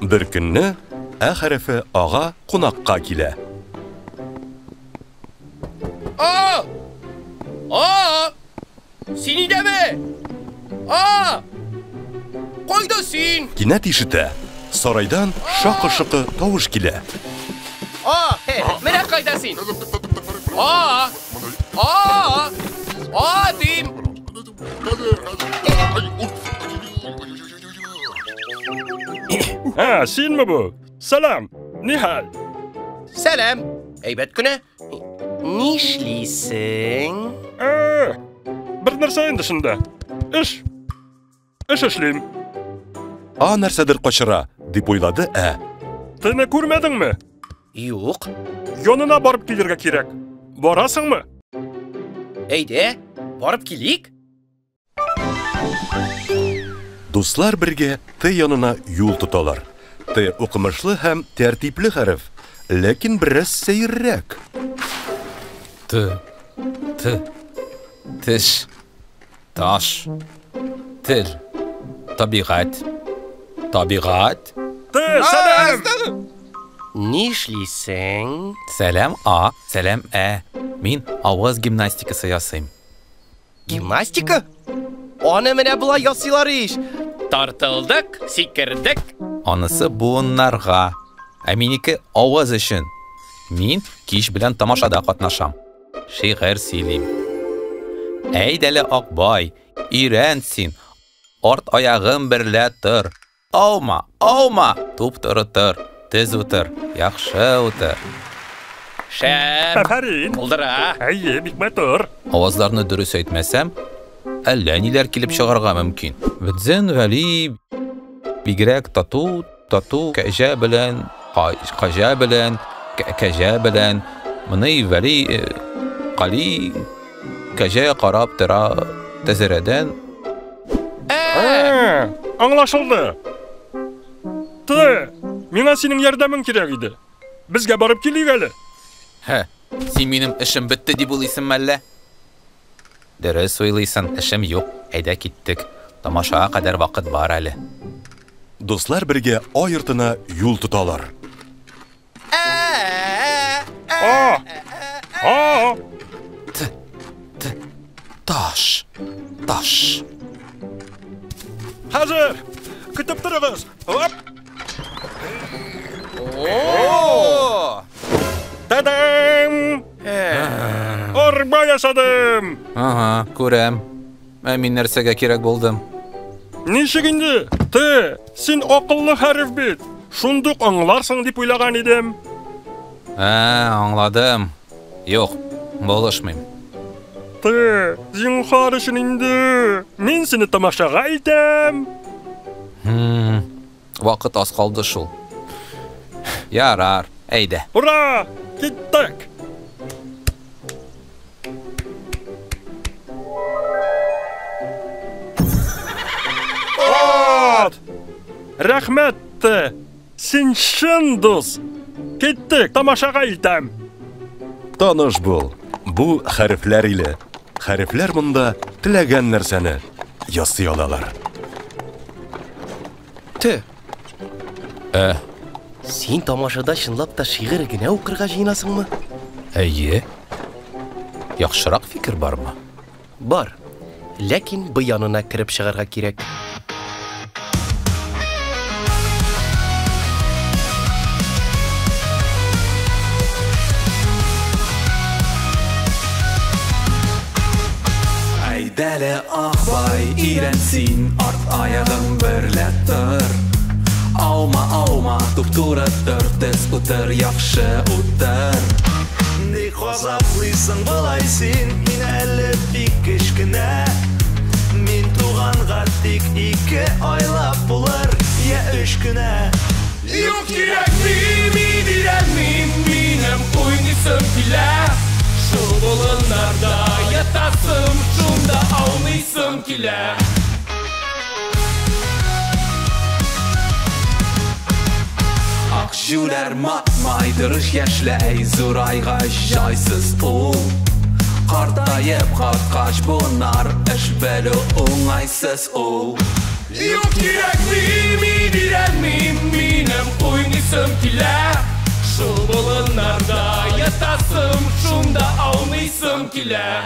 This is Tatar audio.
Бер көнне Ә хәрефе Ага кунакка килә. А! А! Син өйдәме? А! Кайда син? Кинәт ишетә, сарайдан шакы-шокы тавыш килә. А! Менә кайда син? А! А! А дим! Ә, синме бу? Сәлам! Нихәл? Сәлам! Әйбәт кенә. Нишлисең? Ә, бер нәрсә инде шунда. Эш. Эш эшлим. А нәрсәдер качыра, дип уйлады Ә. Тене күрмәдеңме? Юк. Янына барып килергә кирәк. Барасыңмы? Әйдә, барып килик. Дуслар бергә Т янына юл тоталар. Т укымышлы һәм тәртипле хәреф, ләкин бераз сәеррәк. Т. Т. Теш. Таш. Тел. Табигать. Табигать. Т, сәлам! Нишлисең? Сәлам А, сәлам Ә. Мин авыз гимнастикасы ясыйм. Гимнастика? Аны менә болай ясыйлар ич. Тартылдык, сикердек. Анысы буыннарга. Ә минеке авыз өчен. Мин кич белән тамашада катнашам. Шигырь сөйлим. Әйдәле, Акбай, өйрән син. Арт аягым берлә тор. Аума, аума, туп-туры тор. Төз утыр, яхшы утыр. Шәп! Афәрин! Булдыра! Әйе, бик матур. Авазларны дөрес әйтмәсәм, әллә ниләр килеп чыгарга мөмкин. Бетзен Вәли бигрәк тату, тату кәҗә белән, каҗа белән, кәҗә белән. Моны Вәли Кали кәҗә карап тора тәзәрәдән. Ә, аңлашылды. Т, миңа синең ярдәмең кирәк иде. Безгә барып килик әле. Һә, син минем эшем бетте дип уйлыйсыңмы әллә? Дөрес уйлыйсың, эшем юк. Әйдә киттек. Тамашага кадәр вакыт бар әле. Дуслар бергә А йортына юл тоталар. А! А! Т, Т, таш, таш. Хәзер! Көтеп торыгыз! Оп! О! Та-дам! Арба ясадым! Ага, күрәм. Ә мин нәрсәгә кирәк булдым? Ничек инде? Т, син акыллы хәреф бит. Шундук аңларсың дип уйлаган идем. Ә, аңладым. Юк, булышмыйм. Т, зинһар өчен инде. Мин сине тамашага илтәм. Вакыт аз калды шул. Ярар, әйдә. Ура! Киттек! Ат! Рәхмәт, Т. Син чын дус. Киттек, тамашага илтәм. Таныш бул. Бу хәрефләр иле. Хәрефләр монда теләгән нәрсәне ясый алалар. Т. Ә. Син тамашада чынлап та шигырь генә укырга җыенасыңмы? Әйе. Яхшырак фикер бармы? Бар. Ләкин б янына кереп чыгарга кирәк. Әйдәле, Акбай, өйрән син, арт аягың берлә тор. Аума, аума, туп-туры тор, төз утыр, яхшы утыр. Ник газаплыйсың болай син, мин әле бик кечкенә. Мин туганга тик 2 айлап булыр, я 3 кенә. Юк кирәкми, мин өйрәнмим, минем уйныйсым килә. Шул болыннарда ятасым, шунда ауныйсым килә. Ак җүләр матмай, тырыш яшьләй, зурайга җайсыз ул. Картаеп каткач буыннар, эш белү уңайсыз ул. Юк, кирәкми, мин өйрәнмим, минем уйныйсым килә. Шул болыннарда ятасым, шунда ауныйсым килә.